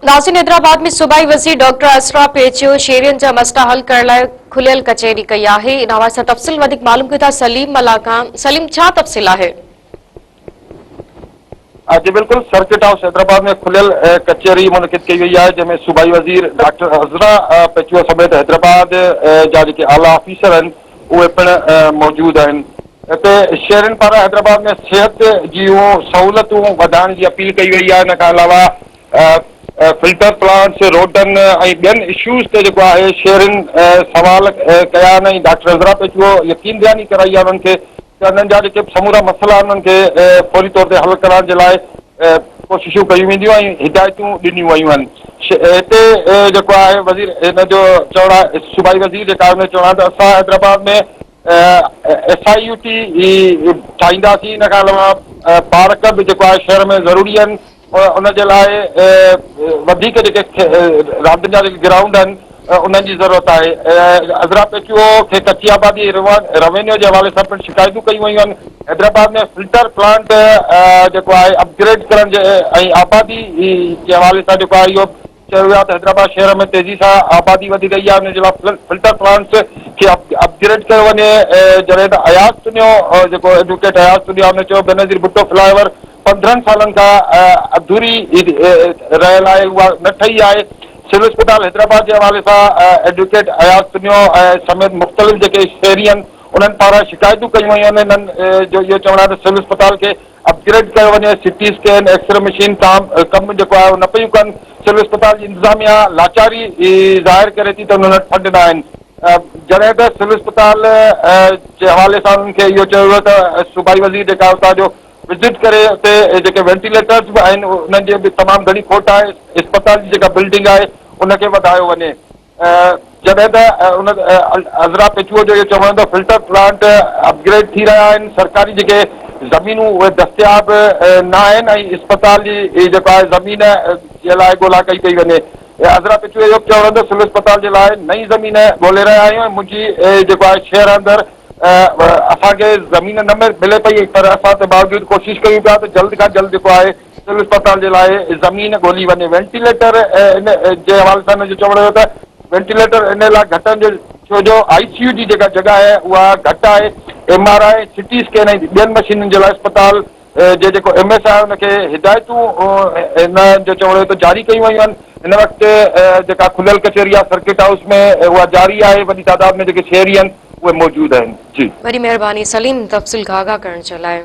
ناظرين حيدرآباد ۾ صوبائي وزير ڊاڪٽر اسرا پيچيو شهرين جا مسئلا حل ڪرڻ لاء کليل ڪچهري ڪئي آهي ان حوالي سان تفصيل وڌيڪ معلوم ڪيون ٿا سليم ملاح کان سليم ڇا تفصيل آهي؟ جي بلڪل سرڪٽ هائوس حيدرآباد ۾ کليل ڪچهري منعقد ڪئي وئي آهي جنهن ۾ صوبائي وزير ڊاڪٽر عذرا پيچوهو سميت حيدرآباد جا جيڪي اعليٰ آفيسر آهن اهي پڻ موجود آهن هتي شهرين پاران حيدرآباد ۾ صحت جون سهولتون وڌائڻ جي اپيل ڪئي وئي آهي ان کان علاوه فلٽر پلانٽس، روڊن ۽ ٻين اشوز تي جيڪو آهي شهرين سوال ڪيا آهن ۽ ڊاڪٽر عذرا پيچوهو يقين دهاني ڪرائي آهي انهن کي ته انهن جا جيڪي به سمورا مسئلا آهن انهن کي فوري طور تي حل ڪرائڻ جي لاء ڪوششون ڪيون وينديون ۽ هدايتون ڏنيون ويون آهن هتي جيڪو آهي وزير هن جو چوڻ آهي صوبائي وزير جيڪا آهي ان جو چوڻ آهي ته اسان حيدرآباد ۾ ايس I U ٽي ٺاهينداسين ان کان علاوه پارڪ به جيڪو آهي شهر ۾ ضروري آهن ان جي لاء وڌيڪ جيڪي راندين جا جيڪي گرائونڊ آهن انهن جي ضرورت آهي عذرا پيچوهو کي ڪچي آبادي روينيو جي حوالي سان پڻ شڪايتون ڪيون ويون آهن حيدرآباد ۾ فلٽر پلانٽ جيڪو آهي اپگريڊ ڪرڻ جي ۽ آبادي جي حوالي سان جيڪو آهي اهو چيو ويو آهي ته حيدرآباد شهر ۾ تيزي سان آبادي وڌي رهي آهي ان جي لاء فلٽر پلانٽس کي اپ گريڊ ڪيو وڃي جڏهن ته اياز تنيو جيڪو ايڊووڪيٽ اياز تنيو آهي ان چيو بينظير ڀٽو فلاء اوور 15 سالن کان اڌوري رهيل آهي اها نه ٺهي آهي سول اسپتال حيدرآباد جي حوالي سان ايڊووڪيٽ اياز تنيو سميت مختلف جيڪي شهري آهن انهن پاران شڪايتون ڪيون ويون آهن انهن جو اهو چوڻ آهي ته سول اسپتال کي اپ گريڊ ڪيو وڃي، C T scan, x ray machine تام ڪم جيڪو آهي اهو نه پيون ڪن، سول اسپتال جي انتظاميا لاچاري ظاهر ڪري ٿي ته انهن وٽ فنڊ نه آهن، جڏهن ته سول اسپتال جي حوالي سان انهن کي اهو چيو ويو ته صوبائي وزير جيڪا اتان جو وزٽ ڪري اتي جيڪي وينٽيليٽرز به آهن انهن جي به تمام گهڻي کوٽ آهي، اسپتال جي جيڪا بلڊنگ آهي ان کي وڌايو وڃي. جڏهن ته ان عذرا پيچوهو جو اهو چوڻ هو ته فلٽر پلانٽ اپ گريڊ ٿي رهيا آهن، سرڪاري جيڪي زمينون اهي دستياب نه آهن ۽ اسپتال جي جيڪو آهي زمين جي لاء ڳولا ڪئي پئي وڃي. عذرا پيچوهو اهو به چوڻ هو ته سول اسپتال جي لاء نئين زمين ڳولي رهيا آهيون ۽ منهنجي جيڪو آهي شهر اندر اسان کي زمين نه ملي پئي پر اسان تنهن باوجود ڪوشش ڪيون پيا ته جلد کان جلد جيڪو آهي سول اسپتال جي لاء زمين ڳولي وڃي، وينٽيليٽر ان جي حوالي سان هن جو چوڻ هيو ته وينٽيليٽر ان لاء گهٽ آهن جو ڇو جو آء سي يو جي جيڪا جڳهه آهي اها گهٽ آهي، M R I, C T scan ۽ ٻين مشينن جي لاء اسپتال جي جيڪو ايم ايس آهي ان کي هدايتون هن جو چوڻ هيو ته جاري ڪيون ويون آهن، هن وقت جيڪا کليل ڪچهري آهي سرڪٽ هائوس ۾ اها جاري آهي، وڏي تعداد ۾ جيڪي شهري آهن اهي موجود آهن. جي. وڏي مهرباني سليم تفصيل کان آگاهه ڪرڻ جي لاء.